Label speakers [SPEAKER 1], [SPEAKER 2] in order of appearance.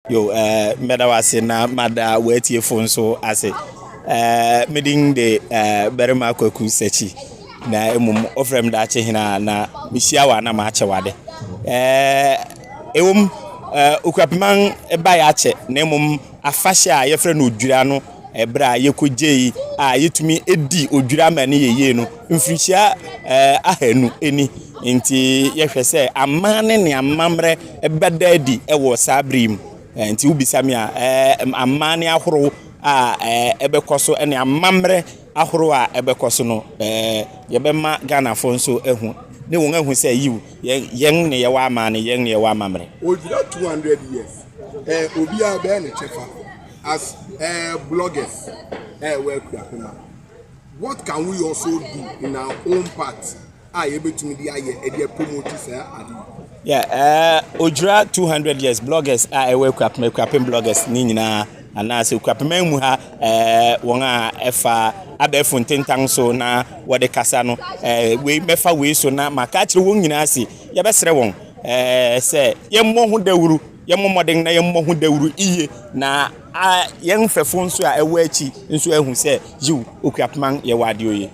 [SPEAKER 1] Yo, mɛda wo ase na mada w'atiefo nso ase. Me din de Barima Kwaku Sakyi, na mmom wɔfrɛ me Daakye Hene a na mehyia wo a na makyɛ wo ade. Ɛwom, Okuapeman baeɛ akyɛ, na mmom afahyɛ a yɛfrɛ no Odwira no, ɛberɛ a yɛkɔgyei a yɛtumi di Odwira ma no yɛ yie no, mfirihyia 200 ni. Nti yɛhwɛ sɛ amanne ne amammerɛ bɛda adi wɔ saa bere yi mu. Nti wobisa me a, amanne ahorow a ɛbɛkɔ so ne amammerɛ ahorow a ɛbɛkɔ so no, yɛbɛma Ghanafo nso ahu ne wɔn ahu sɛ yiw, yɛn ne yɛwɔ amanne, yɛn ne yɛwɔ amammerɛ.
[SPEAKER 2] Odwira 200 years, obiara bɛyɛ ne kyɛfa as bloggers ɛwɔ Akuapem. What can we also do in our own part a yɛbɛtumi de ayɛ ɛde promote saa ade yi?
[SPEAKER 1] Yeah, Odwira 200 years bloggers a ɛwɔ Akuapem, Akuapem bloggers ne nyinaa anaasɛ Akuapem mu ha, wɔn a ɛfa abɛɛfo ntentan so na wɔde kasa no, wei mɛfa wei so na maka akyerɛ wɔn nyinaa se yɛbɛsrɛ wɔn sɛ yɛmmɔ ho dawuro, yɛmmɔ mmɔden na yɛmmɔ ho dawuro iye na yɛn mfɛfo nso a ɛwɔ akyi nso ahu sɛ yiw, Okuapeman yɛwɔ adeɛ oye.